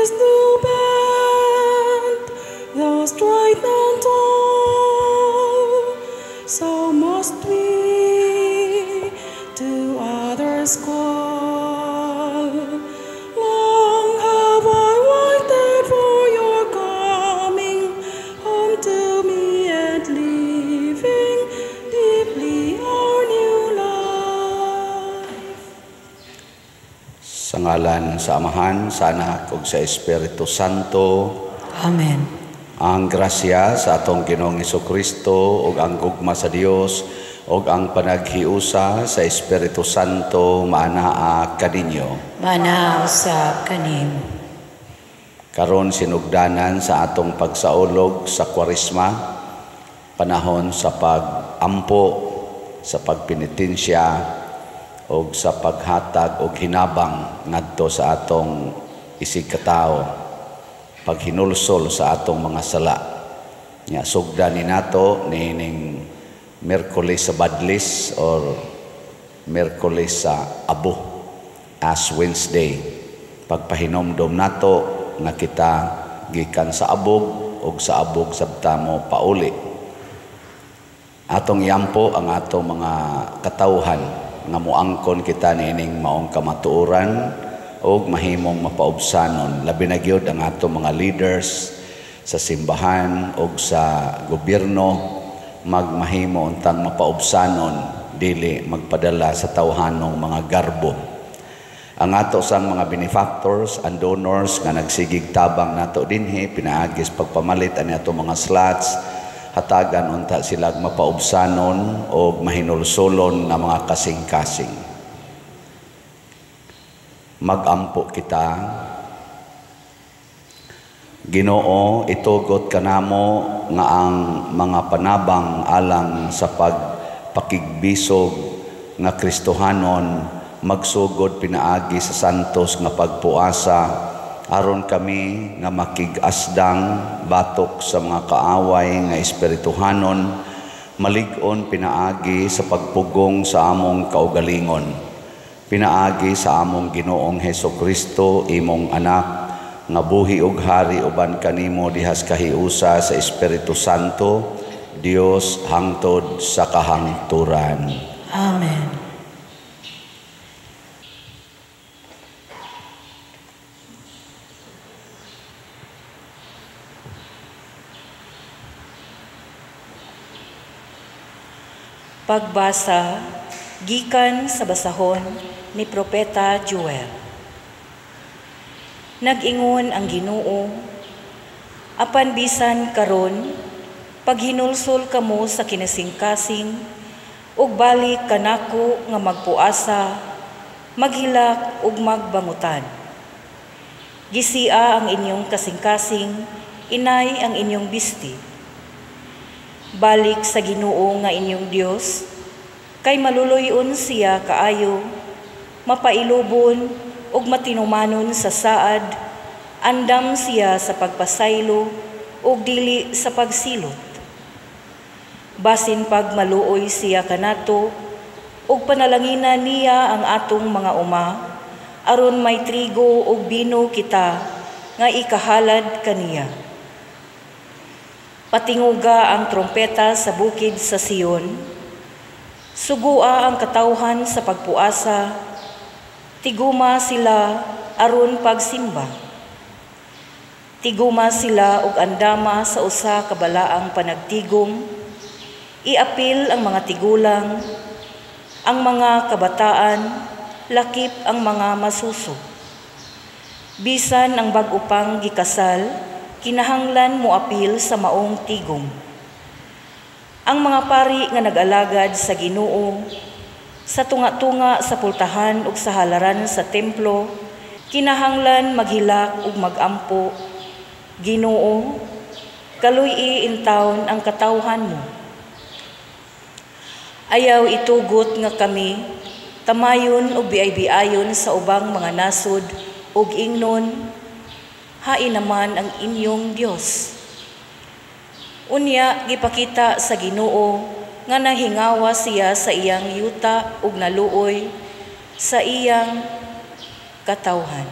Is to bend the straight and tall, so must we to others call. Long have I waited for your coming home to me and living deeply our new life. Sa ngalan sa Amahan, sa Anak ug sa Espiritu Santo. Amen. Ang grasya sa atong Ginoong Kristo ug ang gugma sa Dios ug ang panaghiusa sa Espiritu Santo maanaa kaninyo. Maanaa usab kanimo. Karon sinugdanan sa atong pagsaulog sa Kwaresma, panahon sa pag-ampo, sa pagpenitensya ug sa paghatag og hinabang ngadto sa atong isigkatawo, paghinulsol sa atong mga sala. Nya sugdan ni nato niining Miyerkules sa Badlis or Miyerkules sa Abo, Ash Wednesday. Pagpahinomdom nato nga kita gikan sa abog ug sa abog sabta mo pauli. Atong iampo ang atong mga katawhan nga moangkon kita niining maong kamatuoran ug mahimong mapaubsanon, labi na gyud ang atong mga leaders sa simbahan ug sa gobyerno, magmahimo untang mapaubsanon, dili magpadala sa tawhanong mga garbo. Ang ato sang mga benefactors and donors nga nagsigig tabang nato dinhi pinaagis pagpamalit ani ato mga slots, hatagan unta sila mapaubsanon o mahinulsulon nga mga kasing-kasing. Magampo kita. Ginoo, itugot kanamo nga ang mga panabang alang sa pagpakigbisog nga Kristohanon magsugod pinaagi sa santos nga pagpuasa, aron kami nga makig-asdang batok sa mga kaaway nga espirituhanon, malig-on pinaagi sa pagpugong sa among kaugalingon. Pinaagi sa among Ginoong Heso Kristo, imong anak, nga buhi ug hari uban kanimo dihas kahiusa sa Espiritu Santo, Dios hangtod sa kahangturan. Amen. Pagbasa gikan sa basahon ni Propeta Joel. Nag-ingon ang Ginoo, apan bisan karon paghinulsol kamo sa kinasingkasing ug balik kanako nga magpuasa, maghilak ug magbangutan. Gisia ang inyong kasingkasing, inay ang inyong bisti. Balik sa Ginoo nga inyong Dios, kay maluloy-on siya kaayo, mapailubon ug matinumanon sa saad, andam siya sa pagpasaylo ug dili sa pagsilot. Basin pag maluoy siya kanato, ug panalanginan niya ang atong mga uma, aron may trigo ug bino kita nga ikahalad kaniya. Patinguga ang trompeta sa bukid sa Sion, sugua ang katawhan sa pagpuasa, tiguma sila aron pagsimba. Tiguma sila og andama sa usa ka balaang panagtigom, iapil ang mga tigulang, ang mga kabataan, lakip ang mga masuso. Bisan ang bag-o pang gikasal, kinahanglan moapil sa maong tigom. Ang mga pari nga nag-alagad sa Ginoo, sa tunga-tunga sa pultahan ug sa halaran sa templo, kinahanglan maghilak ug magampo. Ginoo, kaluy-i intawon ang katawhan mo. Ayaw itugot nga kami tamayon ug biay-biayon sa ubang mga nasod ug ingnon, hain naman ang inyong Dios. Unya gipakita sa Ginoo nga nahingawa siya sa iyang yuta ug naluoy sa iyang katawhan.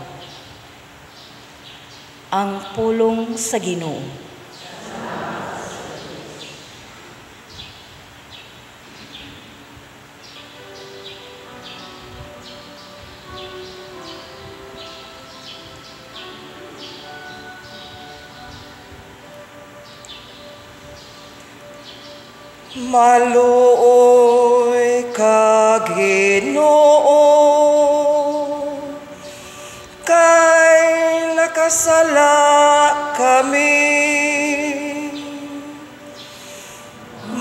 Ang pulong sa Ginoo. Maluoy ka, Ginoo, kay nakasala kami.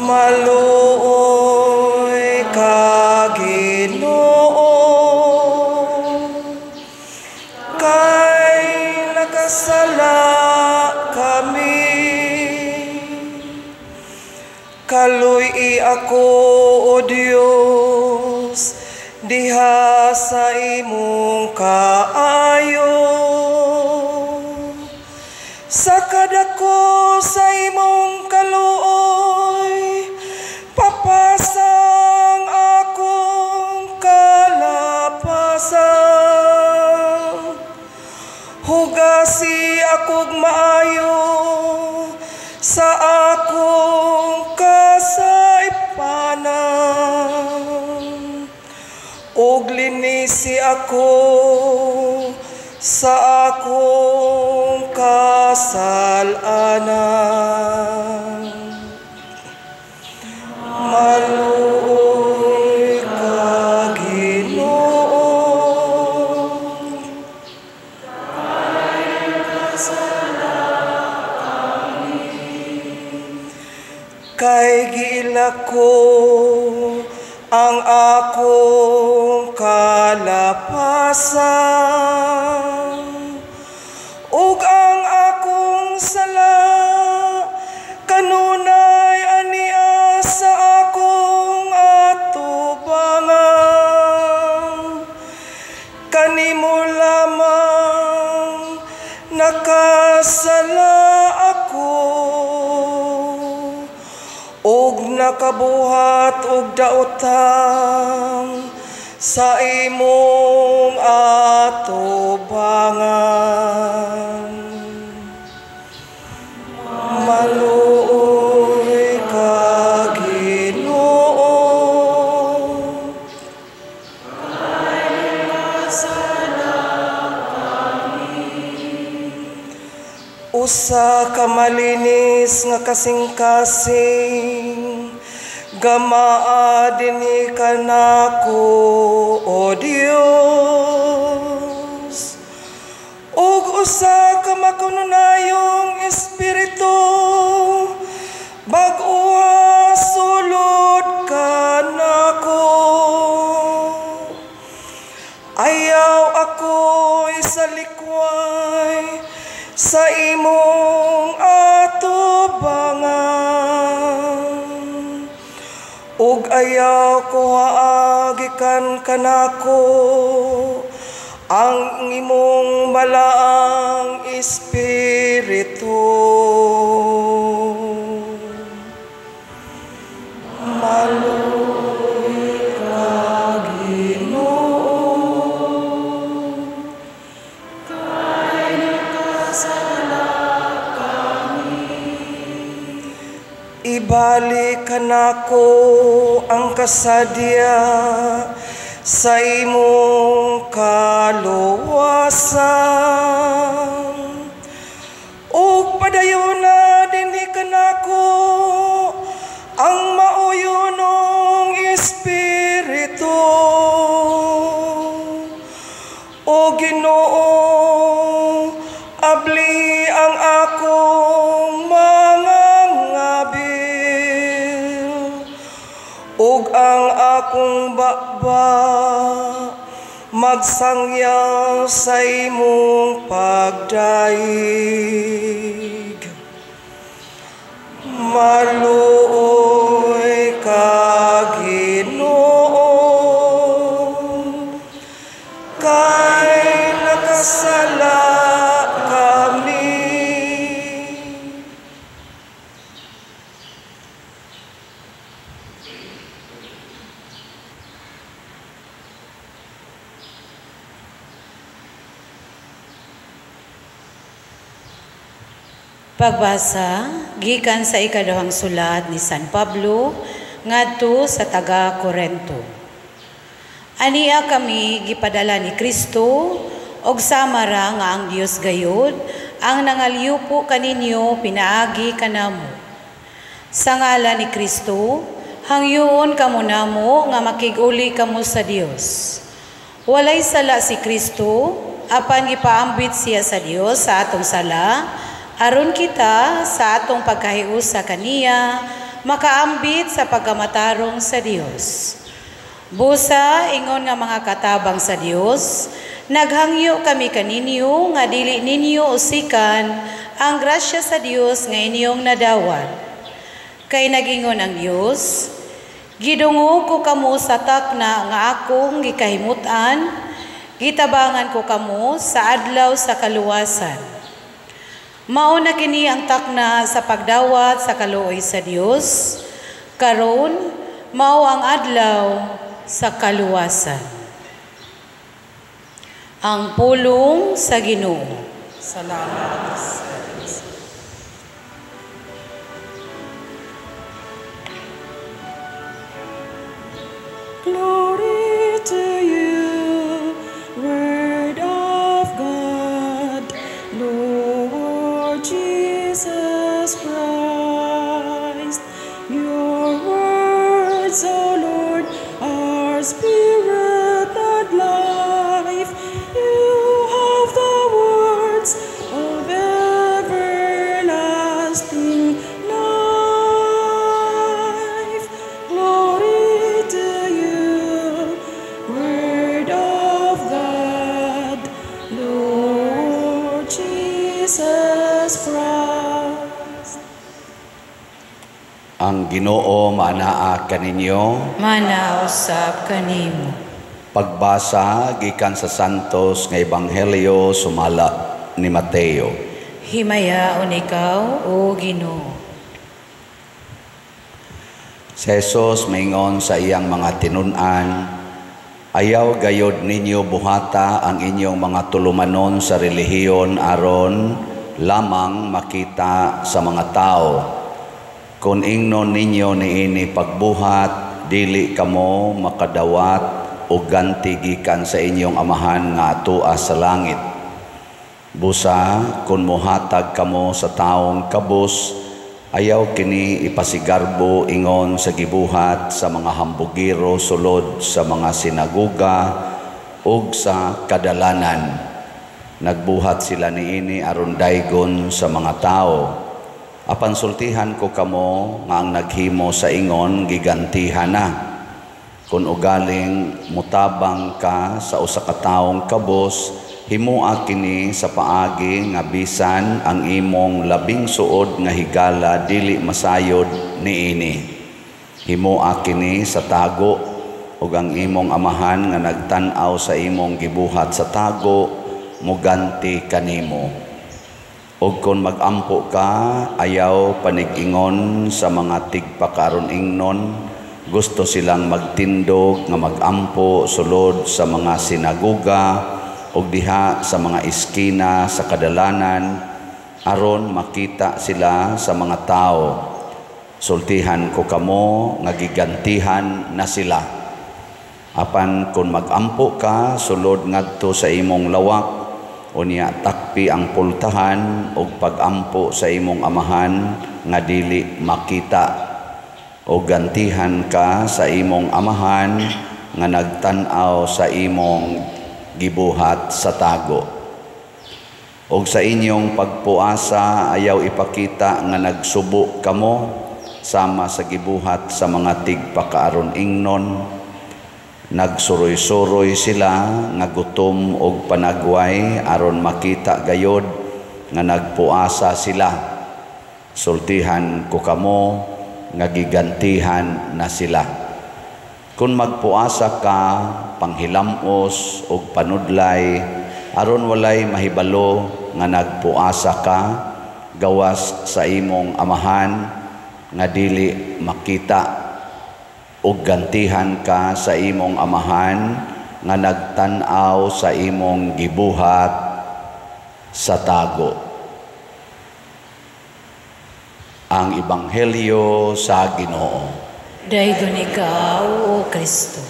Maluoy ka, Ginoo, kay nakasala kami. Kaluy-i ako, O Dios, diha sa imong kaayo. Sa kadako sa imong kaluoy, papasang akong kalapasan. Hugasi akong maayo sa akong kasaypanan, ug linisi ako sa akong kasalanan. Maluoy ka, Ginoo, kay giila ko ang akong kalapasan ug ang akong sala kanunay ania sa akong atubangan. Kanimo lamang nakasala ako ug nakabuhat og daotang sa imong atubangan. Maluoy ka, Ginoo, usa ka malinis nga kasing-kasing, gamaa dinhi kanako, O Dios, ug usa ka makanunayong espiritu, bag-oha sulod kanako. Ayaw ako isalikway sa imong atubangan, ug ayaw ko haagikan kanako ang imong balaang espiritu. Maluoy ka, Ginoo, kay nakasala kami. Ibalik kanako ang kasadya sa imong kaluwasan, ug padayuna dinhi kanako ang mauyonong espiritu. O Ginoo, abli ang akong mga ngabil ug ang akong baba magsangyaw sa imong pagdaig. Maluoy ka, Ginoo, kay nakasala kami. Pagbasa gikan sa ikaduhang sulat ni San Pablo ngadto sa taga Korento. Ania kami gipadala ni Kristo og sama ra nga ang Dios gayud ang nangalyupo kaninyo pinaagi kanamo. Sa ngalan ni Kristo, hangyoon kamo namo nga makig-uli kamo sa Dios. Walay sala si Kristo, apan gipaambit siya sa Dios sa atong sala, aron kita sa atong pagkahiusa kaniya makaambit sa pagkamatarong sa Dios. Busa ingon nga mga katabang sa Dios, naghangyo kami kaninyo nga dili ninyo usikan ang grasya sa Dios nga inyong nadawat. Kay nagingon ang Dios, gidungog ko kamo sa takna nga akong gikahimut-an, gitabangan ko kamo sa adlaw sa kaluwasan. Mao na kini ang takna sa pagdawat sa kaluoy sa Dios, karon mao ang adlaw sa kaluwasan. Ang pulong sa Ginoo. Salamat sa Diyos. Glory to you, Word of God, Lord Jesus Christ. Your words, O Lord, are spirit and life. You have the words of everlasting life. Glory to you, Word of God, Lord Jesus Christ. Ang Ginoo maanaa kaninyo. Manausap kanimo. Pagbasa gikan sa Santos nga Ebanghelyo sumala ni Mateo. Himayaon ikaw, o Ginoo. Si Jesus maingon sa iyang mga tinun-an, ayaw gayod ninyo buhata ang inyong mga tulumanon sa relihiyon aron lamang makita sa mga tao. Kung ingnon ninyo niini pagbuhat, dili kamo makadawat og ganti gikan sa inyong amahan nga atua sa langit. Busa, kung mohatag kamo sa taong kabus, ayaw kini ipasigarbo ingon sa gibuhat sa mga hambugiro sulod sa mga sinagoga ug sa kadalanan. Nagbuhat sila niini aron daygon sa mga tao. Apan sultihan ko kamo nga ang naghimo sa ingon gigantihan na. Kung ugaling mutabang ka sa usa ka taong kabus, himoa kini sa paagi nga bisan ang imong labing suod nga higala dili masayod niini. Himoa kini sa tago ug ang imong amahan nga nagtan-aw sa imong gibuhat sa tago muganti kanimo. Og kung magampo ka, ayaw panig-ingon sa mga tigpakaron ingnon, gusto silang magtindog nga magampo sulod sa mga sinagoga og diha sa mga iskina sa kadalanan aron makita sila sa mga tao. Sultihan ko kamo nga gigantihan na sila. Apan kung magampo ka sulod ngadto sa imong lawak, unya takpi ang pultahan og pagampo sa imong amahan nga dili makita, o gantihan ka sa imong amahan nga nagtan-aw sa imong gibuhat sa tago. Og sa inyong pagpuasa ayaw ipakita nga nagsubo kamo sama sa gibuhat sa mga tigpakaaron ingnon. Nagsuroy-suroy sila nga gutom og panagway aron makita gayod nga nagpuasa sila. Sultihan ko kamo nga gigantihan na sila. Kung magpuasa ka, panghilamos og panudlay aron walay mahibalo nga nagpuasa ka, gawas sa imong amahan nga dili makita, ug gantihan ka sa imong amahan nga nagtan-aw sa imong gibuhat sa tago. Ang Ebanghelyo sa Ginoo. Daygon ikaw, O Kristo.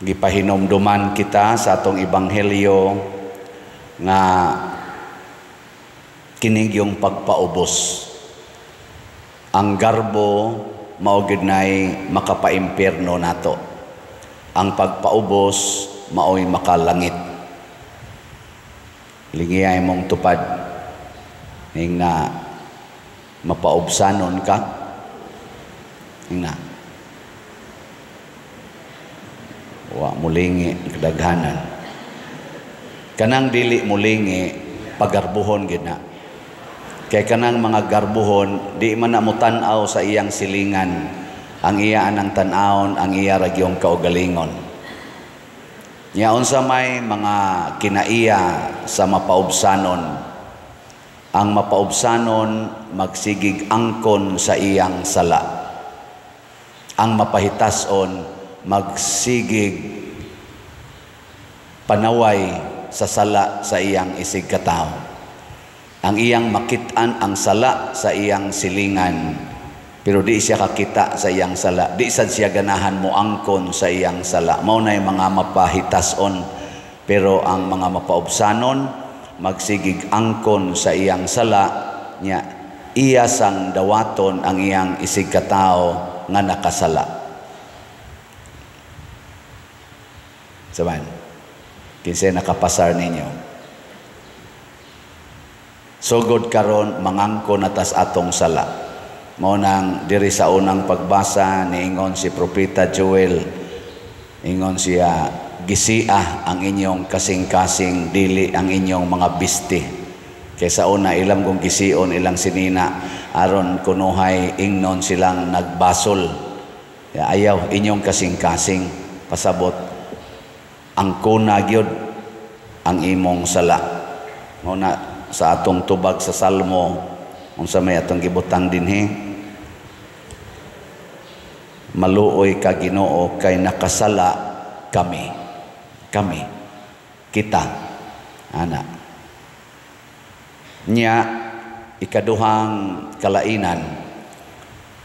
Gipahinomduman kita sa atong Ebanghelyo nga kining yung pagpaubos. Ang garbo mao gyud nay makapaimpierno nato. Ang pagpaubos maoy makalangit. Lingiyay mong tupad ning na mapaubsanon ka. Ning na wa mulingi kadaghanan. Kanang dili mulingi pagarbuhon gid na. Kay kanang mga garbuhon di man na mo tan-aw sa iyang silingan. Ang iya anang tan-awon, ang iya ra gyung kaugalingon. Nya unsa may mga kinaiya sa mapaubsanon? Ang mapaubsanon magsigig angkon sa iyang sala. Ang mapahitason magsigig panaway sa sala sa iyang isig katawo. Ang iyang makit-an ang sala sa iyang silingan, pero di siya kakita sa iyang sala. Di sad siya ganahan mo angkon sa iyang sala. Mao na yung mga mapahitason. Pero ang mga mapaubsanon magsigig angkon sa iyang sala nya, iya sang dawaton ang iyang isig katawo nga nakasala. Saban, kinsa nakapasar ninyo? Sugod karon mangangkon na tas atong sala. Mao nang diri sa unang pagbasa niingon si Propeta Joel, ingon siya, gisia ang inyong kasing-kasing, dili ang inyong mga bisti. Kaysa una ilang kong gision ilang sinina aron kunuhay ingnon silang nagbasol. Ayaw inyong kasing-kasing, pasabot ang kuna gyud ang imong sala. Mao na sa atong tubag sa Salmo, unsa may atong gibutang dinhi? Maluoy ka Ginoo kay nakasala kami. Kami kita ana. Nya ikaduhang kalainan,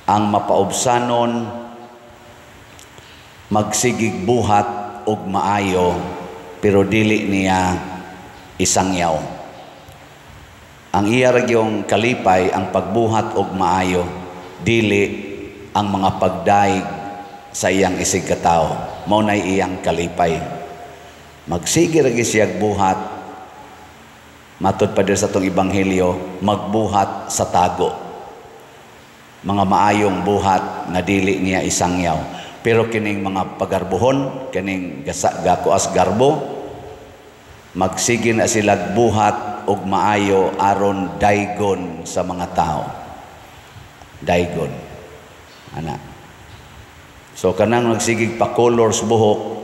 ang mapaubsanon magsigig buhat og maayo pero dili niya isangyaw. Ang iya ra gyung kalipay ang pagbuhat og maayo, dili ang mga pagdaig sa iyang isig katawo. Mao nay iyang kalipay. Magsige ra gyud siyag buhat, matud pa diri sa atong ebanghelyo, magbuhat sa tago. Mga maayong buhat nga dili niya isangyaw. Pero kining mga pagarbuhon, kining gakuas garbo, magsige na silag buhat og maayo aron daygon sa mga tao. Daygon. Ana. So kanang nagsigig pa colors buhok,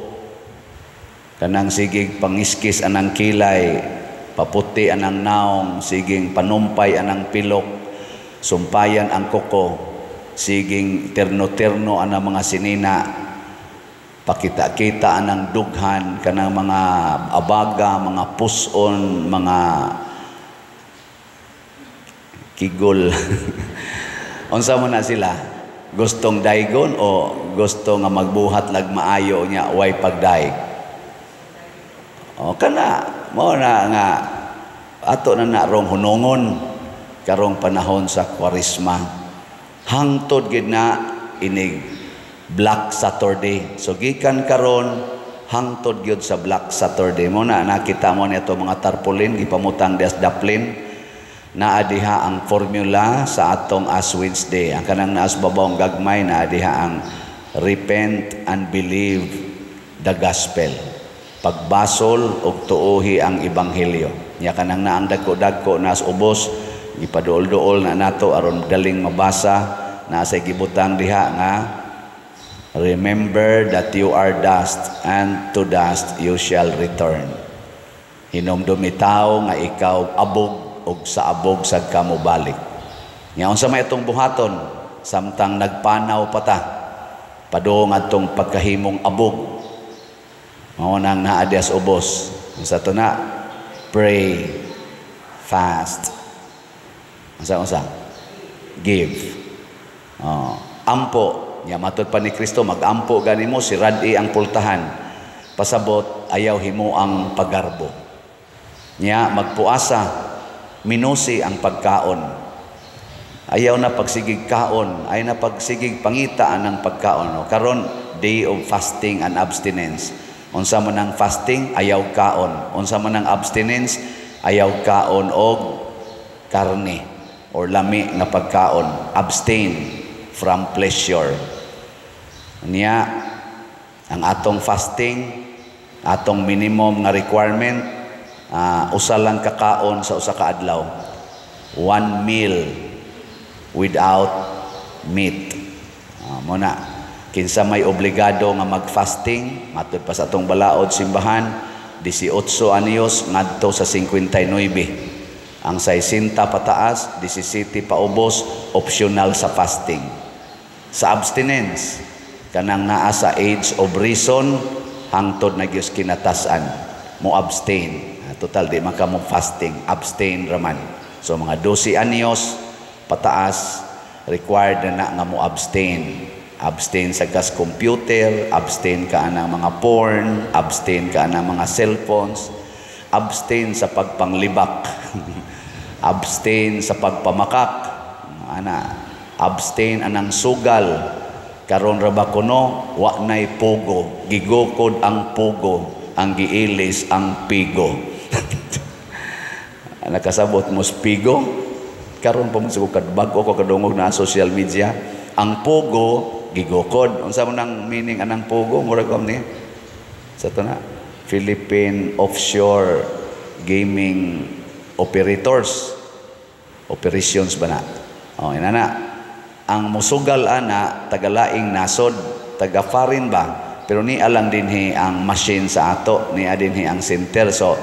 kanang sigig pangiskis anang kilay, paputi anang naong, siging panumpay anang pilok, sumpayan ang kuko, siging terno-terno anang mga sinina, pakita-kita anang dughan, kanang mga abaga, mga puson, mga kigol. Unsa man na sila? Gustong daygon o gusto nga magbuhat lag maayo nya way pagdaig? O kana mao na nga ato na narong hunongon karong panahon sa Kwaresma. Hangtod gid na inig Black Saturday. So gikan karon hangtod gyud sa Black Saturday. Mo na nakita mo nito mga tarpaulin gipamutang dias daplin. Naa diha ang formula sa atong Ash Wednesday. Ang kanang naas babawng gagmay, naa diha ang repent and believe the gospel. Pagbasol og tuohi ang ebanghelyo. Nya kanang naang dagko-dagko naas ubos, gipaduol-duol na nato aron daling mabasa. Naa say gibutang diha nga remember that you are dust and to dust you shall return. Hinomdumi tawo nga ikaw abog og sa abog sad ka mobalik. Nya unsa may atong buhaton samtang nagpanaw pa ta padung atong pagkahimong abog. Mao nang naa diha sa ubos. Unsa to na? Pray, fast. Unsa unsa? Give. Oh, ampo. Nya matud pa ni Kristo, magampo gani mo, sirad-i ang pultahan. Pasabot ayaw himo ang pagarbo. Nya magpuasa, minusi ang pagkaon. Ayaw na pagsigig kaon, ayaw na pagsigig pangita ang pagkaon. O, karon day of fasting and abstinence. Unsa man ang fasting, ayaw kaon. Unsa man ang abstinence, ayaw kaon og karne or lami nga pagkaon. Abstain from pleasure. Niya, ang atong fasting, atong minimum nga requirement, usa lang kakaon sa usa ka adlaw. One meal without meat. Mo na kinsa may obligado nga mag-fasting matud pa sa atong balaod simbahan, 18 anyos ngadto sa 59. Ang 60 pataas, 17 paubos, optional sa fasting. Sa abstinence, kanang naa sa age of reason hangtod na gyud kinatasan mo abstain. Total di man ka mo fasting, abstain raman. So mga 12 anyos pataas, required na na nga mo abstain. Abstain sa gas computer, abstain ka anang mga porn, abstain ka anang mga cellphones, abstain sa pagpanglibak, abstain sa pagpamakak, ana, abstain anang sugal. Karon ra ba kuno, wa nay pugo, gigukod ang pugo, ang giilis ang pigo. Nakasabot mo sa pigo? Karon pa man siguro bag-o ko kadungog na social media. Ang pugo gigukod. Unsa man ang meaning anang pugo? Murag ko ni sa to na Philippine Offshore Gaming Operators. Operations ba na? Oh, ina na. Ang musugal ana tagalaing nasod, taga foreign ba? Pero ni alang dinhi ang machine sa ato, ni dinhi ang center. So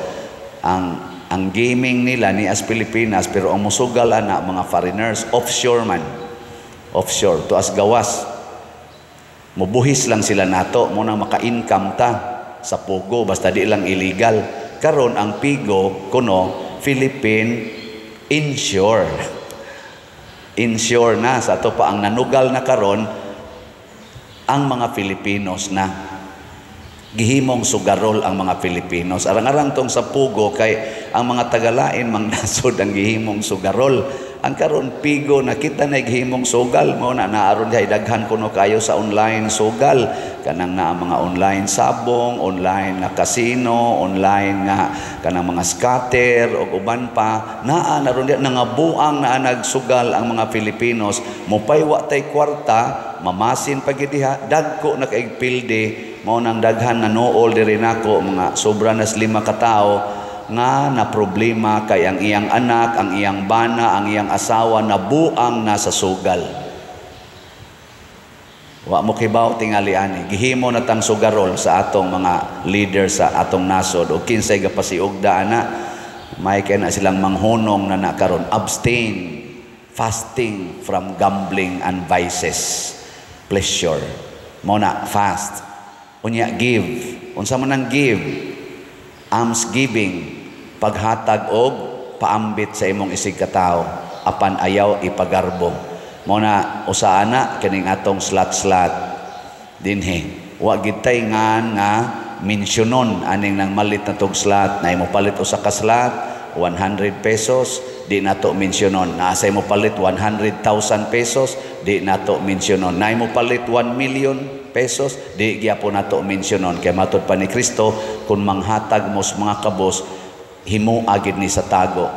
ang gaming nila ni as Pilipinas, pero ang musugal ana mga foreigners, offshore man. Offshore to as gawas. Mubuhis lang sila nato, mo nang maka-income ta sa pugo basta di lang illegal. Karon ang pigo kuno Philippine Insure. Insure na sa ato pa ang nanugal na karon ang mga Filipinos na gihimong sugarol ang mga Filipinos. Arang-arang tong sa pugo kay ang mga tagalain mang nasod ang gihimong sugarol. Ang karon pigo nakita na gihimong sugal mo na naaron dihay daghan kuno kayo sa online sugal, kanang naa mga online sabong, online nga casino, online nga kanang mga scatter og uban pa naa naron diha nangabuang naa nagsugal ang mga Filipinos. Mupaywa tay kwarta, mamasin pa gid diha, dagko na kaig pilde. Mao nang daghan na nool diri nako mga sobra nas 5 ka tawo nga na problema kay ang iyang anak, ang iyang bana, ang iyang asawa nabuang nasa sugal. Wa mo kibaw tingali ani, gihimo na tang sugarol sa atong mga leader sa atong nasod o kinsay gapasiugda ana, may kay na silang manghunong na nakaron. Abstain, fasting from gambling and vices, pleasure. Mao na fast. Unya give. Unsa man ang give? Alms giving, paghatag og paambit sa imong isig katawo apan ayaw ipagarbo. Mao na usa ana kining atong slot-slot dinhi. Wa gid tay ngan nga mensyonon aning nang malit na tog slot na imo palit usa ka slot 100 pesos, di nato mensyonon. Naa sa imo palit 100,000 pesos, di nato mensyonon. Na imo palit 1 million pesos, di gyapon nato mensyonon. Kay matud pa ni Kristo, kung manghatag mo sa mga kabos, himoa gid ni sa tago.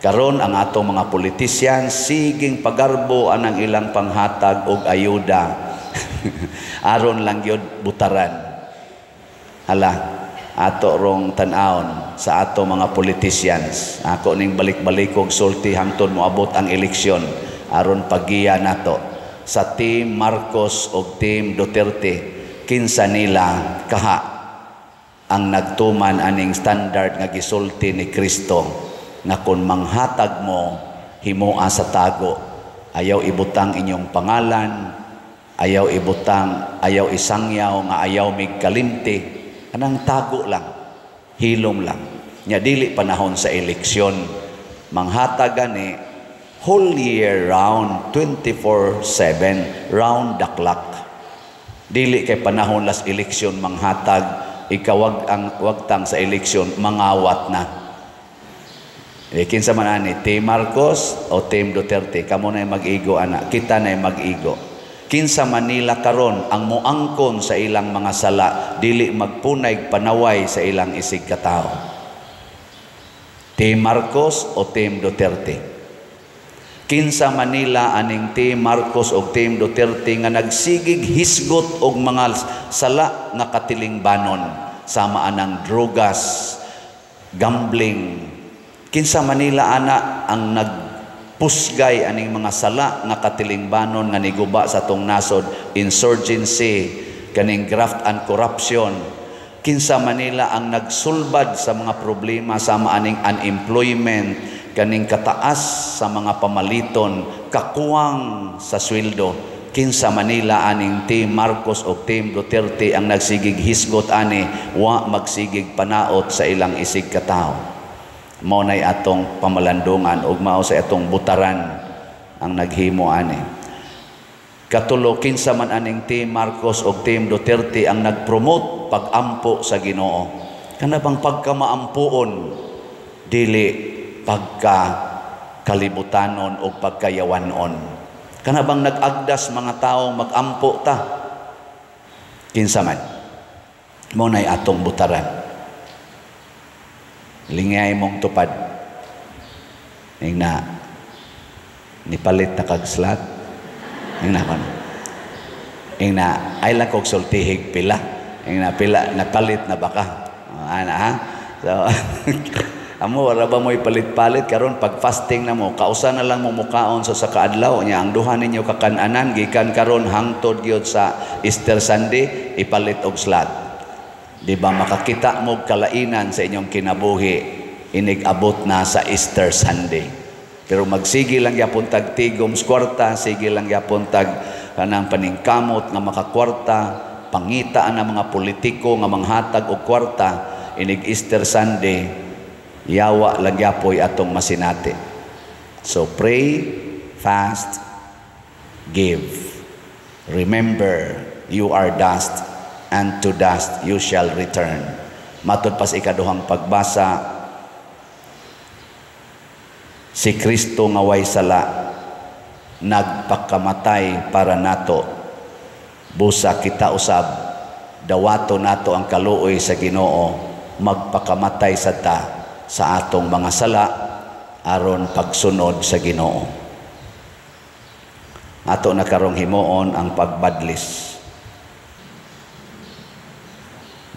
Karon ang atong mga politician siging pagarbo anang ilang panghatag og ayuda. Aron lang gyud butaran. Hala, ato rong tan-awon sa ato mga politicians. Ako ning balik-balikog sulti hangtod moabot ang eleksyon aron paggiya nato sa Team Marcos og Team Duterte, kinsa nila kaha ang nagtuman aning standard nga gisulti ni Kristo nga kung manghatag mo, himoa sa tago. Ayaw ibutang inyong pangalan, ayaw ibutang, ayaw isangyaw nga ayaw migkalimti. Anang tago lang, hilom lang. Nya dili panahon sa eleksyon. Manghatag gani whole year round, 24/7, round the clock. Dili kay panahon las eleksyon manghatag, ikawag ang wagtang sa eleksyon mangawat na. E kinsa man ani, Team Marcos o Team Duterte, kamo na mag-igo ana, kita na mag-igo. Kinsa Manila karon ang moangkon sa ilang mga sala, dili magpunay panaway sa ilang isig katao. Team Marcos o Team Duterte? Kinsa Manila aning Team Marcos o Team Duterte nga nagsigig hisgot og mga sala nga katilingbanon sama anang drogas, gambling. Kinsa Manila ana ang nagpusgay aning mga sala nga katilingbanon nga niguba sa atong nasod, insurgency, kaning graft and corruption. Kinsa Manila ang nagsulbad sa mga problema sama aning unemployment, kaning kataas sa mga pamaliton, kakuwang sa sweldo. Kinsa Manila aning Team Marcos o Team Duterte ang nagsigig hisgot ani, wa magsigig panaot sa ilang isig katao. Mao nay atong pamalandungan ug mao sa atong butaran ang naghimo ani. Katulo, kinsa man aning Team Marcos o Team Duterte ang nagpromote pag-ampo sa Ginoo. Kana bang pagkamaampuon, dili pagka kalibutanon o pagkayawanon. Kana bang nag-agdas mga tao mag-ampo ta? Kinsa man. Mao nay atong butaran. Lingay mong tupad. Ingna nipalit na kag slat. Ingna kon. Ingna ay lang kog sultihig pila. Ingna pila napalit na baka. Ana ha. So amo wala ba mo ipalit-palit karon pag fasting na mo, kausa na lang mo mukaon sa kaadlaw nya ang duha ninyo kakan-anan gikan karon hangtod gyud sa Easter Sunday ipalit og slat. Di ba makakita mo kalainan sa inyong kinabuhi inig-abot na sa Easter Sunday. Pero magsige lang gyapon tag tigom sa kwarta, sige lang gyapon tag kanang paningkamot nga makakwarta, pangita ang mga politiko nga manghatag og kwarta inig Easter Sunday, yawa lang gyapoy atong masinati. So pray, fast, give. Remember, you are dust, and to dust you shall return. Matod pas ikaduhang pagbasa, si Kristo nga way sala nagpakamatay para nato. Busa kita usab, dawato nato ang kaluoy sa Ginoo, magpakamatay sa ta sa atong mga sala aron pagsunod sa Ginoo. Ato na karong himuon ang pagbadlis.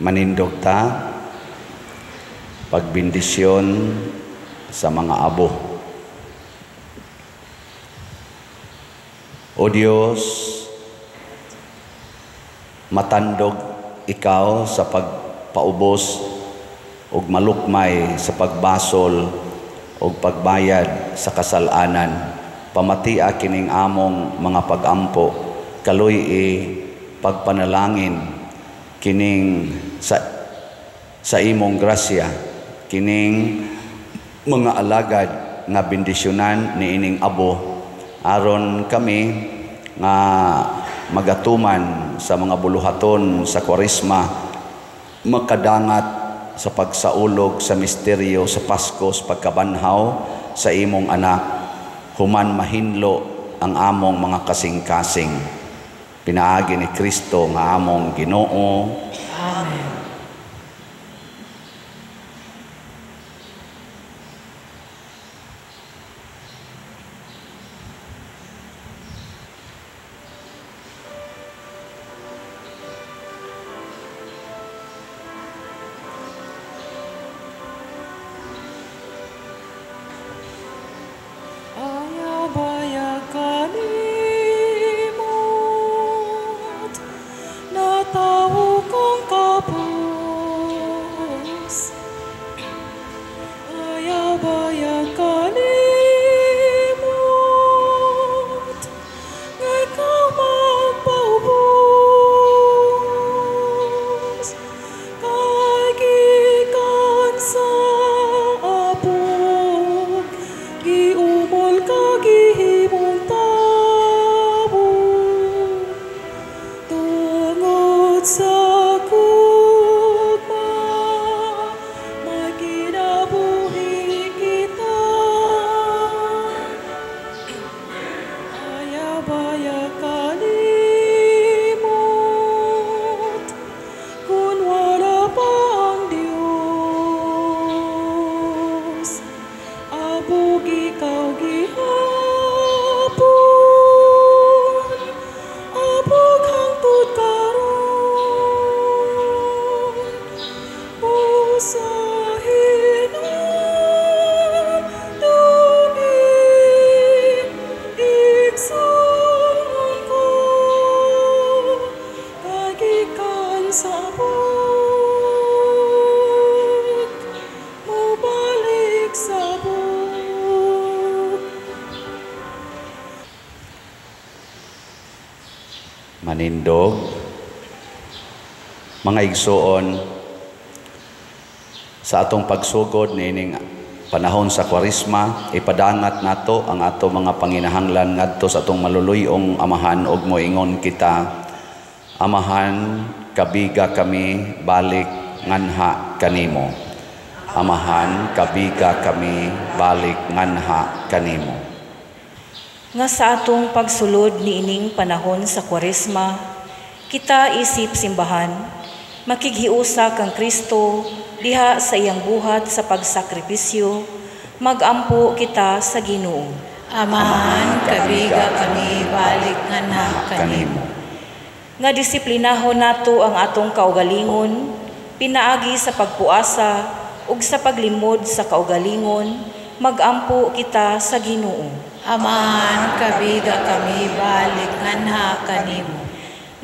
Manindog ta pagbendisyon sa mga abo. O Dios, matandog ikaw sa pagpaubos ug malukmay sa pagbasol ug pagbayad sa kasalanan. Pamatia kining among mga pagampo, kaluy-i pagpanalangin kining sa imong grasya, kining mga alagad nga bendisyonan niining abo, aron kami nga magatuman sa mga buluhaton sa Kwaresma, makadangat sa pagsaulog sa misteryo sa Pasko sa pagkabanhaw sa imong anak, human mahinlo ang among mga kasing-kasing. Pinaagi ni Kristo nga among Ginoo. Amen. Ayabayag kalimot, natawo kong Manindog. Mga igsoon, sa atong pagsugod niining panahon sa Kwaresma, ipadangat nato ang ato mga panginahanglan ngadto sa atong maluluy-ong Amahan ug moingon kita, Amahan, kabiga kami, balik nganha kanimo. Amahan, kabiga kami, balik nganha kanimo. Nga sa atong pagsulod niining panahon sa Kwaresma, kita isip simbahan, makighiusa kang Kristo diha sa iyang buhat sa pagsakripisyo, magampo kita sa Ginoo. Amahan, kabiga kami, balik nganha kanimo. Nga disiplinahon nato ang atong kaugalingon, pinaagi sa pagpuasa ug sa paglimod sa kaugalingon, magampo kita sa Ginoo. Amahan, kabiga kami, balik nganha kanimo.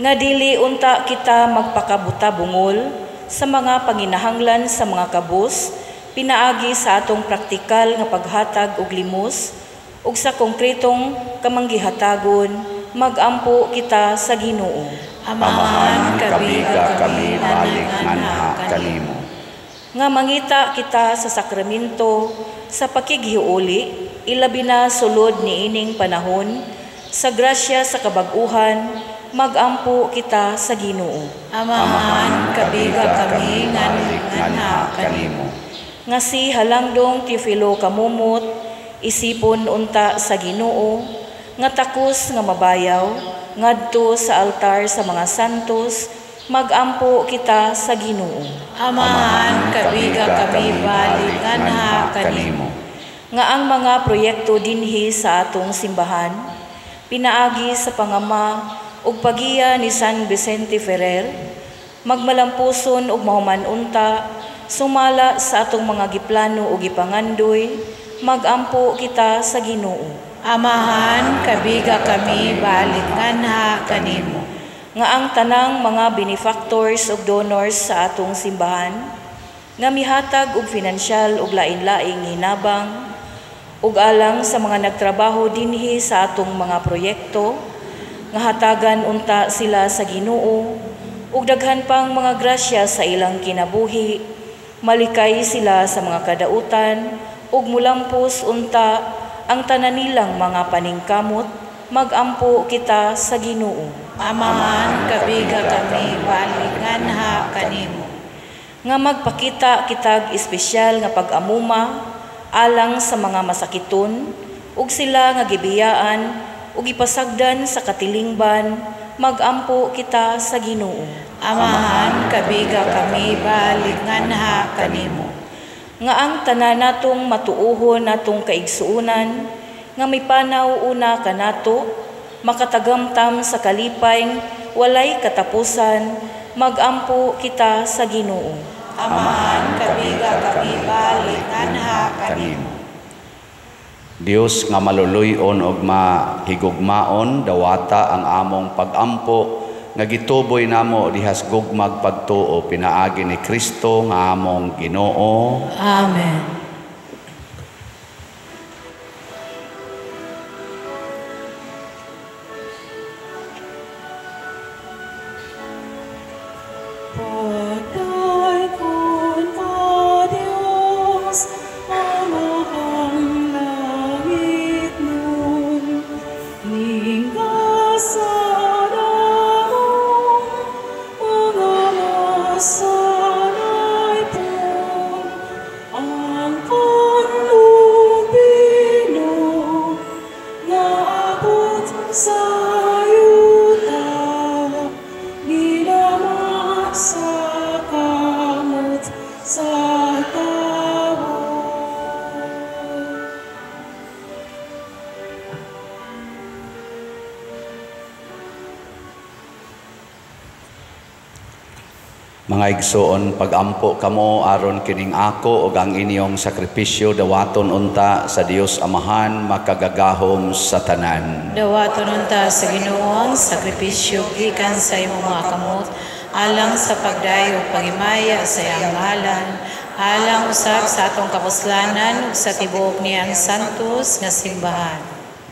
Nga dili unta kita magpakabuta-bungol sa mga panginahanglan sa mga kabus, pinaagi sa atong praktikal nga paghatag og limos ug sa konkretong kamanggihatagon, magampo kita sa Ginoo. Amahan, kabiga kami, balik nganha kanimo. Nga mangita kita sa sakramento sa pakighiuli, ilabi na sulod niining panahon, sa grasya sa kabag-uhan, magampo kita sa Ginoo. Amahan, kabiga kami, nganha kanimo. Nga si Halangdong Teofilo Camomot, isipon unta sa Ginoo, nga takos nga mabayaw, ngadto sa altar sa mga santos, magampo kita sa Ginoo. Amahan, kabiga kami, balik nganha kanimo. Nga ang mga proyekto dinhi sa atong simbahan, pinaagi sa pangama ug pagiya ni San Vicente Ferrer, magmalampuson ug mahuman unta, sumala sa atong mga giplano ug gipangandoy, magampo kita sa Ginoo. Amahan, kabiga kami, balik nganha kanimo. Nga ang tanang mga benefactors ug donors sa atong simbahan, nga mihatag og finansyal ug lain-laing hinabang, ug alang sa mga nagtrabaho dinhi sa atong mga proyekto, nga hatagan unta sila sa Ginoo ug daghan pang mga grasya sa ilang kinabuhi, malikay sila sa mga kadautan ug mulampos unta ang tanan nilang mga paningkamot, magampo kita sa Ginoo. Amahan, kabiga kami, balik nganha kanimo. Nga magpakita kitag espesyal nga pag-amuma alang sa mga masakiton ug sila nga gibiyaan ug ipasagdan sa katilingban, magampo kita sa Ginoo. Amahan, kabiga kami, balik nganha kanimo. Nga ang tanan natong matuohon natong kaigsuonan, nga mipanaw una kanato, makatagamtam sa kalipay walay katapusan, magampo kita sa Ginoo. Amahan, kabiga kami, balik nganha kanimo. Dios nga maluluy-on ug mahigugmaon, dawata ang among pagampo nga gituboy namo dihas gugmag pagtuo pinaagi ni Kristo nga among Ginoo. Amen. Mga igsoon, pagampo kamo aron kining ako ug ang inyong sakripisyo dawaton unta sa Dios Amahan makagagahom sa tanan. Dawaton unta sa Ginoo ang sakripisyo gikan sa imong mga kamot alang sa pagdayo ug pagimaya sa iyang ngalan, alang usab sa atong kapuslanan ug sa tibuok niyang santos nga simbahan.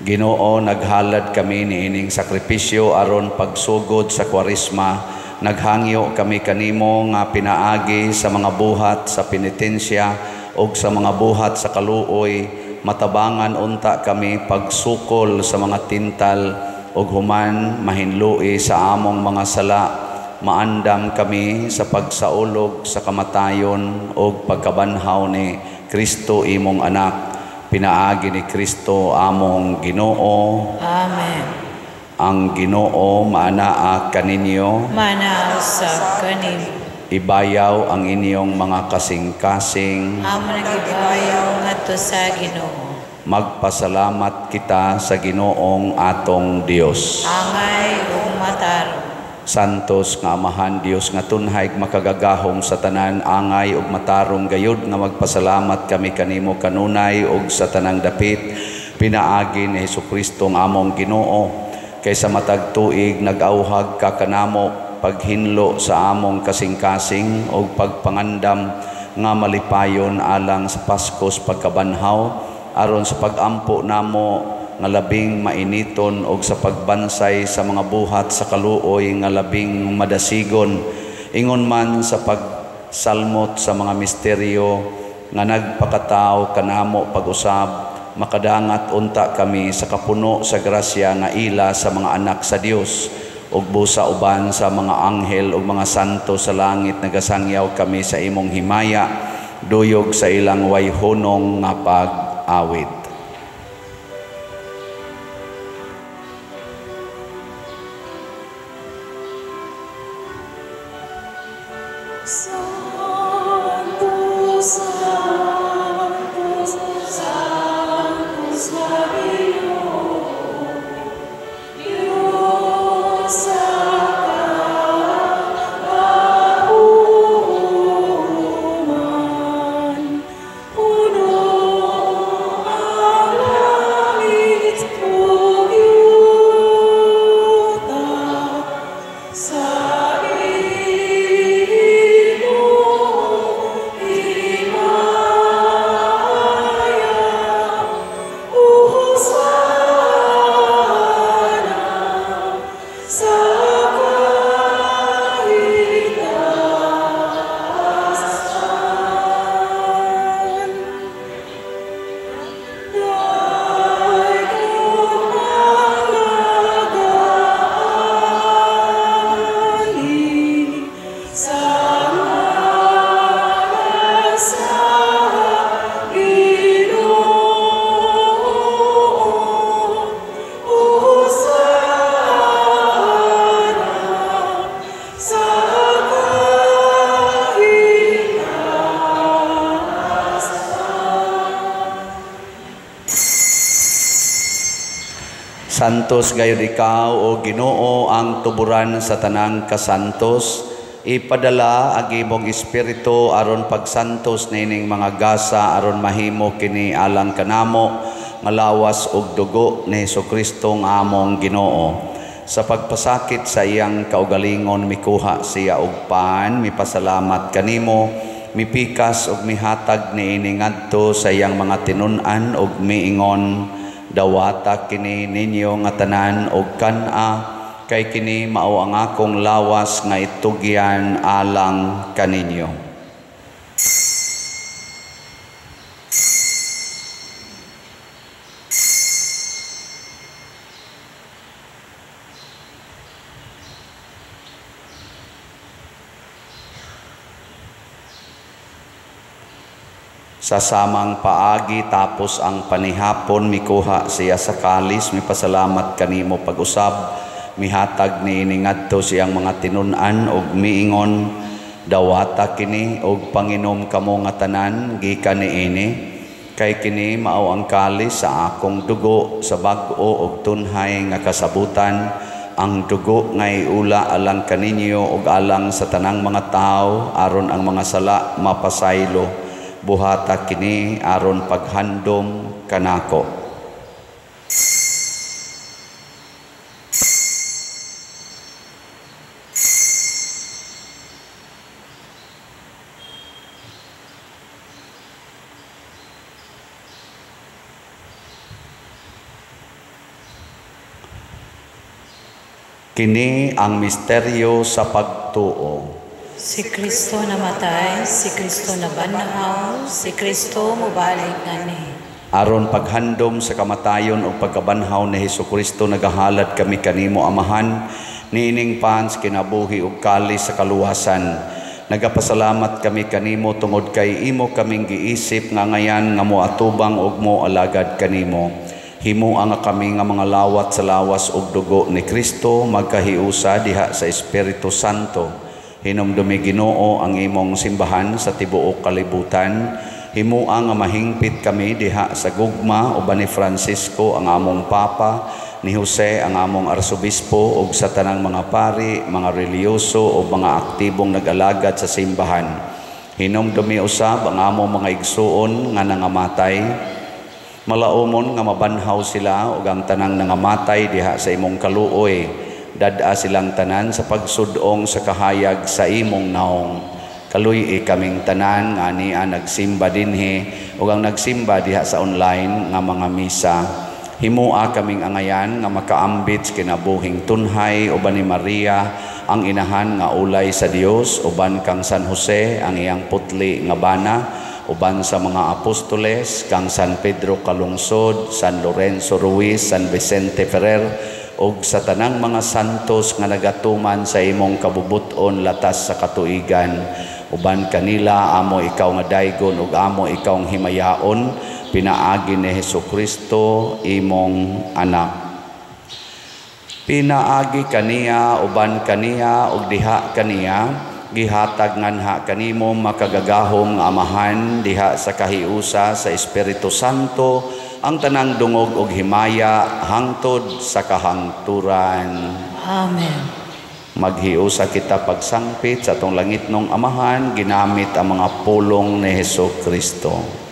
Ginoo, naghalad kami niining sakripisyo aron pagsugod sa Kwaresma. Naghangyo kami kanimo nga pinaagi sa mga buhat sa penitensya ug sa mga buhat sa kaluoy, matabangan unta kami pagsukol sa mga tintal ug human mahinlui sa among mga sala. Maandam kami sa pagsaulog sa kamatayon ug pagkabanhaw ni Kristo imong anak. Pinaagi ni Kristo among Ginoo. Amen. Ang Ginoo maanaa kaninyo. Maanaa usab kanimo. Ibayaw ang inyong mga kasing-kasing. Amo nagibayaw ngadto sa Ginoo. Magpasalamat kita sa Ginoong atong Dios. Angay ug matarong. Santos nga Amahan, Dios nga tunhay makagagahom sa tanan, angay ug matarong gayud nga magpasalamat kami kanimo kanunay ug sa tanang dapit, pinaagi ni Hesukristo nga among Ginoo. Kaysa matag tuig nag-auhag ka kanamo paghinlo sa among kasing-kasing ug pagpangandam nga malipayon alang sa Paskos pagkabanhaw, aron sa pagampo namo nga labing mainiton og sa pagbansay sa mga buhat sa kaluoy nga labing madasigon, ingon man sa pagsalmot sa mga misteryo nga nagpakatao kanamo pag-usab, makadangat unta kami sa kapuno sa grasya nga ila sa mga anak sa Dios, ug busa uban sa mga anghel ug mga santo sa langit nagasangyaw kami sa imong himaya, duyog sa ilang wayhunong nga pag-awit. Santo, Santo, Sanctus Ginoo, Dios sa kagahuman, puno ang langit ug yuta sa imong himaya. Hosana sa kahitasan. Dayon ang nagaali sa ngalan sa Ginoo. Hosana sa kahitasan. Santos gayud ikaw, o Ginoo, ang tuburan sa tanang kasantos. Ipadala ang imong espiritu aron pagsantos nining mga gasa aron mahimo kini alang kanamo nga lawas ug dugo ni Hesukristo nga among Ginoo. Sa pagpasakit sa iyang kaugalingon mikuha siya og pan, mipasalamat kanimo, mipikas ug mihatag niini ngadto sa iyang mga tinun-an ug miingon, dawata kini ninyo nga tanan og kan-a, kay kini mao ang akong lawas nga itugyan alang kaninyo. Sa samang paagi tapos ang panihapon mikuha siya sa kalis, mipasalamat kanimo pag-usab, mihatag niini ngadto siyang mga tinun-an ug miingon, dawata kini og panginom kamo nga tanan gikan niini, kay kini mao ang kalis sa akong dugo sa bag-o ug tunhay nga kasabutan, ang dugo nga iula alang kaninyo ug alang sa tanang mga tawo aron ang mga sala mapasaylo. Buhata kini aron paghandom kanako. Kini ang misteryo sa pagtuo. Si Kristo namatay, si Kristo nabanhaw, si Kristo mobalik ngani. Aron paghandom sa kamatayon ug pagkabanhaw ni Hesukristo, nagahalad kami kanimo, Amahan, niining pan sa kinabuhi ug kalis sa kaluwasan. Nagapasalamat kami kanimo tungod kay imo kaming giisip nga ngayan nga moatubang ug moalagad kanimo. Himoa nga kami nga mga lawat sa lawas ug dugo ni Kristo magkahiusa diha sa Espiritu Santo. Hinumdumi, Ginoo, ang imong simbahan sa tibuok kalibutan. Himoa nga mahingpit kami diha sa gugma uban ni Francisco ang among Papa, ni Jose ang among Arsobispo ug sa tanang mga pari, mga relihiyoso ug mga aktibong nag-alagad sa simbahan. Hinumdumi usab ang among mga igsuon nga nangamatay. Malaumon nga mabanhaw sila ug ang tanang nangamatay diha sa imong kaluoy. Dad-a silang tanan sa pagsudong sa kahayag sa imong naong. Kaluy-i kaming tanan nga ania nagsimba dinhi ug ang nagsimba diha sa online nga mga misa. Himoa kaming angayan nga makaambit sa kinabuhing tunhay uban ni Maria ang inahan nga ulay sa Dios, uban kang San Jose ang iyang putli nga bana, uban sa mga apostoles kang San Pedro Calungsod, San Lorenzo Ruiz, San Vicente Ferrer ug sa tanang mga santos nga nagatuman sa imong kabubut-on latas sa katuigan. Uban kanila amo ikaw nga daygon ug amo ikaw ang himayaon pinaagi ni Hesukristo imong anak. Pinaagi kaniya, uban kaniya ug diha kaniya gihatag nganha kanimo makagagahom nga Amahan diha sa kahiusa sa Espiritu Santo ang tanang dungog ug himaya hangtod sa kahangturan. Amen. Maghiusa kita pagsangpit sa atong langitnong Amahan ginamit ang mga pulong ni Hesukristo.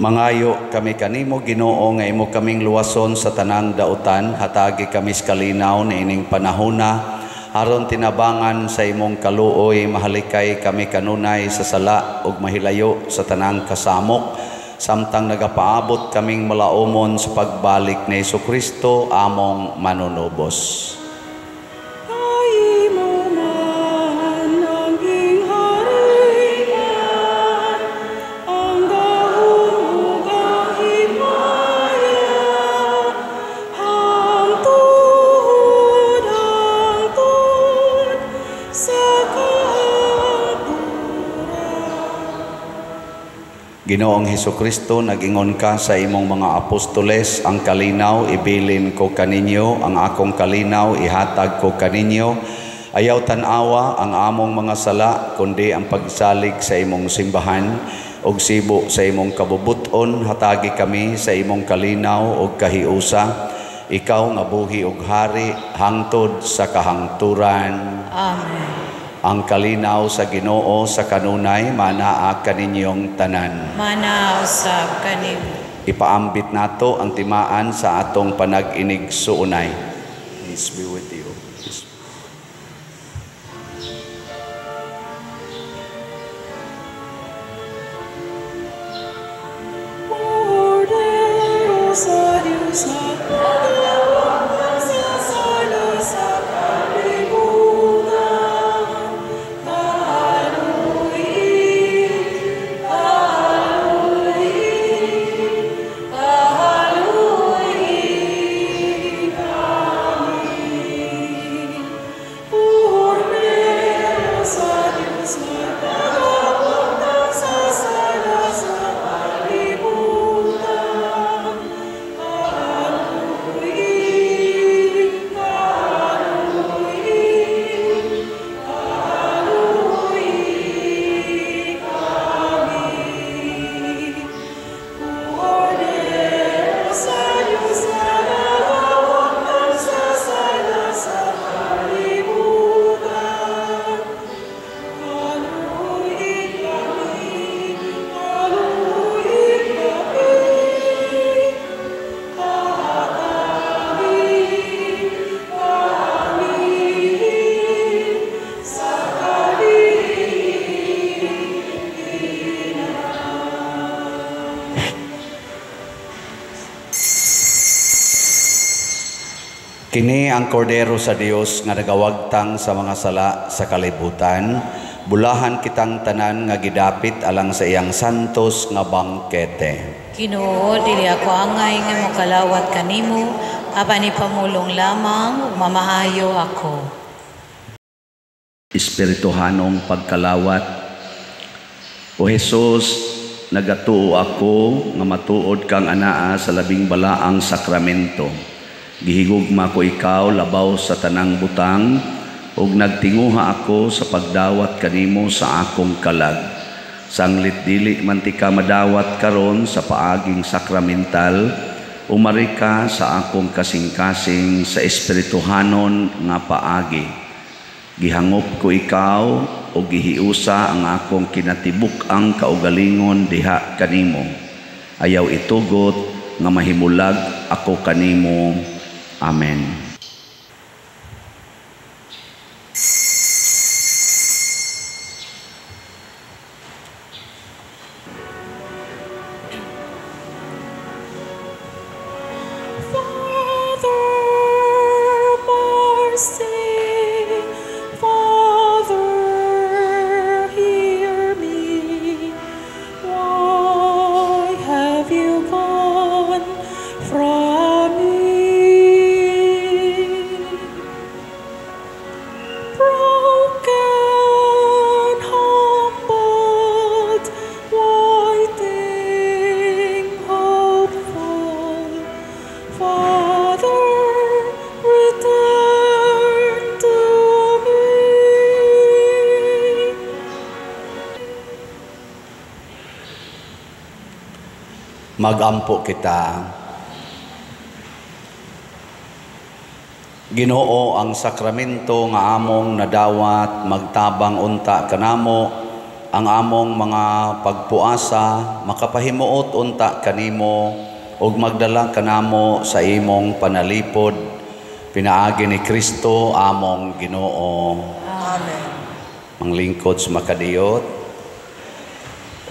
Mangayo kami kanimo, Ginoo, nga imo kaming luwason sa tanang dautan, hatagi kami sa kalinaw niining panahona, aron tinabangan sa imong kaluoy, mahalikay kami kanunay sa sala ug mahilayo sa tanang kasamok, samtang nagapaabot kaming malaumon sa pagbalik ni Hesukristo among manunubos. Sa kahangturan. Ginoong Hesukristo, nag-ingon ka sa imong mga apostoles, ang kalinaw ibilin ko kaninyo, ang akong kalinaw ihatag ko kaninyo. Ayaw tan-awa ang among mga sala, kundi ang pagsalig sa imong simbahan ug sibo sa imong kabubuton, hatagi kami sa imong kalinaw ug kahiusa. Ikaw nga buhi ug hari hangtod sa kahangturan. Amen. Ang kalinaw sa Ginoo sa kanunay manaa kaninyong tanan. Mana usab kanimo. Ipaambit nato ang timaan sa atong panag-inig suunay. Peace be with you. Peace. Cordero sa Dios na nagawang sa sala sa kalibutan. Kaluoy, kaluoy, kaluoy kami. Cordero sa Dios na nagawang sa sala sa kalibutan. Kaluoy, kaluoy, kaluoy kami. Cordero sa Dios na nagawang sa sala sa kalibutan. Kaluoy kami, kaluoy kami. Hatagi kami sa kalihina. Kini ang kordero sa Dios nga nagawagtang sa mga sala sa kalibutan. Bulahan kitang tanan nga gidapit alang sa iyang santos nga bangkete. Ginoo, dili ako angay nga mokalawat kanimo, apan ipamulong lamang ug mamaayo ako. Espirituhanong pagkalawat. O Jesus, nagatuo ako nga matuod kang anaa sa labing balaang sakramento. Gihigugma ko ikaw labaw sa tanang butang, ug nagtinguha ako sa pagdawat kanimo sa akong kalag. Sanglit dili man ti ka madawat karon sa paaging sakramental, umari ka sa akong kasing-kasing sa espirituhanon nga paagi. Gihangop ko ikaw o gihiusa ang akong kinatibuk-ang kaugalingon diha kanimo. Ayaw itugot nga mahimulag ako kanimo. Amen. Father, mercy, Father, hear me. Why have you gone from me? Broken, humbled, waiting, hopeful, Father, return to me. Magampo kita. Ginoo, ang sakramento nga among nadawat magtabang unta kanamo, ang among mga pagpuasa makapahimuot unta kanimo ug magdala kanamo sa imong panalipod, pinaagi ni Kristo among Ginoo. Amen. Manglingkod sa makadiyot,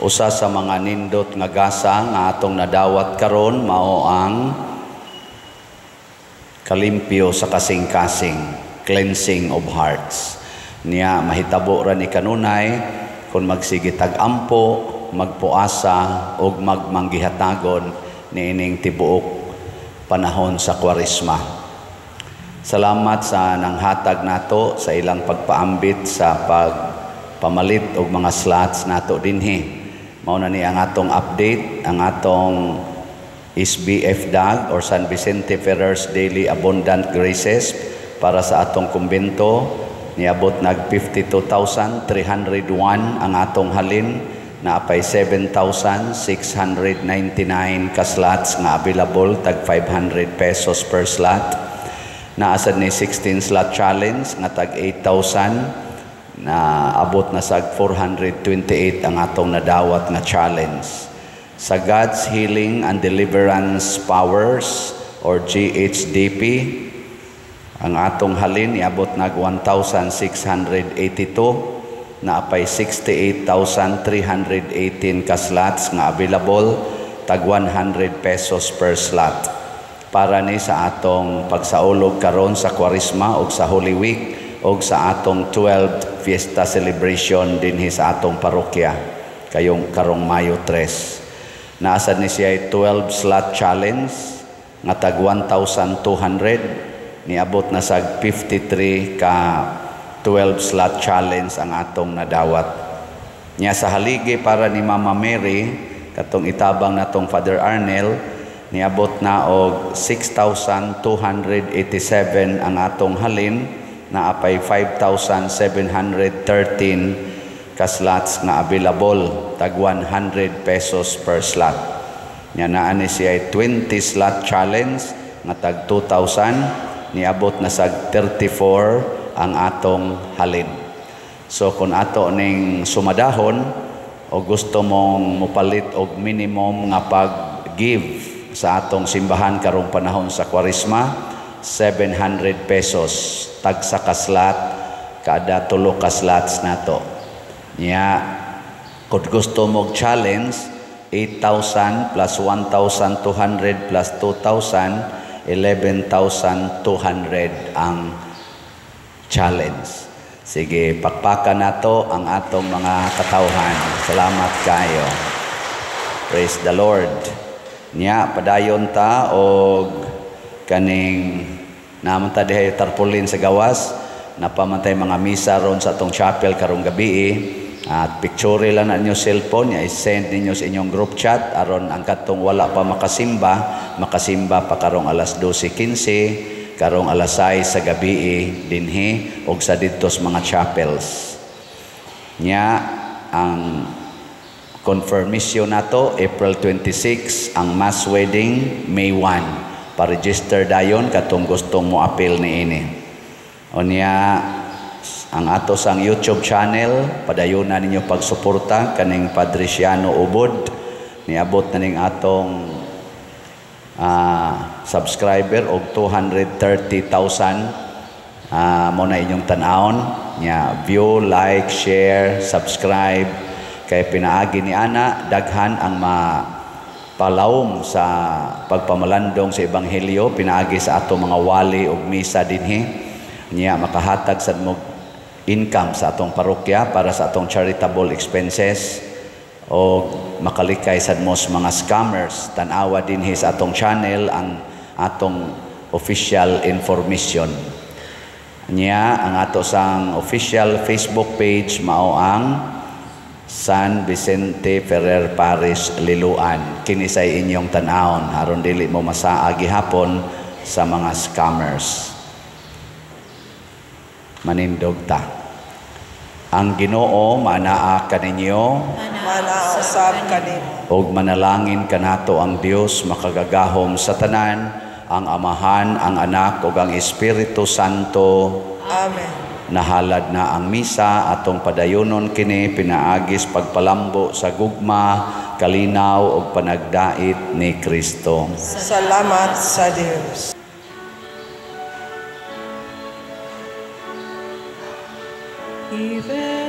usa sa mga nindot nga gasa nga atong nadawat karon mao ang kalimpyo sa kasing-kasing, cleansing of hearts. Niya mahitabo ra ni kanunay kung magsige tag-ampo, magpuasa ug magmanggihatagon niining tibuok panahon sa Kwaresma. Salamat sa nanghatag nato sa ilang pagpaambit sa pagpamalit og mga slots nato dinhi. Mao na ni ang atong update, ang atong SBF DAG or San Vicente Ferrer's Daily Abundant Graces para sa atong kumbento. Niabot nag 52,301 ang atong halin, naapay 7,699 ka slots nga available, tag 500 pesos per slot. Naasad ni 16 slot challenge nga tag 8,000, na abot na sa 428 ang atong nadawat nga challenge. Sa God's Healing and Deliverance Powers or GHDP, ang atong halin iabot nag 1,682, na apay 68,318 ka slots nga available, tag 100 pesos per slot. Para ni sa atong pagsaulog karon sa Kwaresma ug sa Holy Week og sa atong 12th Fiesta celebration dinhi sa atong parokya kayong karong Mayo 3. Naasad ni siya 12 slot challenge nga tag 1,200, niabot na sa 53 ka 12 slot challenge ang atong nadawat. Nya sa haligi para ni Mama Mary, katong itabang natong Father Arnel, niabot na og 6,287 ang atong halin, na apay 5,713 ka slots nga available, tag 100 pesos per slot. Nya naa ni siya 20 slot challenge nga tag 2,000, niabot na sa 34 ang atong halin. So kung ato ning sumadahon o gusto mong mopalit og minimum nga pag-give sa atong simbahan karong panahon sa Kwaresma, 700 pesos tag sa kaslat kada tulo ka slots nato. Nya kung gusto mo challenge, 8,000 plus 1,200 plus 2,000, 11,200 ang challenge. Sige, pakpakan nato ang atong mga katawhan. Salamat kayo. Praise the Lord. Nya padayon ta og kaning naman ta dihay tarpaulin sa gawas, napamantay mga misa ron sa atong chapel karong gabi. At picture lang na inyo cellphone, ya i-send ninyo sa inyong group chat aron ang katong wala pa makasimba, makasimba pa karong alas 12:15, karong alas 6 sa gabi dinhi og sa didtos mga chapels. Nya ang confirmation nato April 26, ang mass wedding May 1. Pa-register dayon katong gustong mo appeal niini. Unya ang ato sang YouTube channel, padayuna ninyo pagsuporta kaning Padriciano Ubod. Niabot na ning atong subscriber og 230,000. Mo na inyong tan-awon nya, view, like, share, subscribe, kay pinaagi ni ana daghan ang mapalawom sa pagpamalandong sa ebanghelyo pinaagi sa ato mga wali ug misa dinhi. Nya makahatag sad mo income sa atong parokya para sa atong charitable expenses o makalikay sad mo sa mga scammers. Tan-awa dinhi sa atong channel ang atong official information. Nya ang ato sang official Facebook page mao ang San Vicente Ferrer Parish Liloan. Kini say inyong tan-awon aron dili mo masaa gihapon sa mga scammers. Manindog ta. Ang Ginoo manaa kaninyo, Manaa usab kanimo. Ug manalangin kanato ang Dios makagagahom sa tanan, ang Amahan, ang Anak ug ang Espiritu Santo. Amen. Nahalad na ang misa, atong padayonon kini pinaagis pagpalambo sa gugma, kalinaw ug panagdait ni Kristo. Salamat sa Dios. Even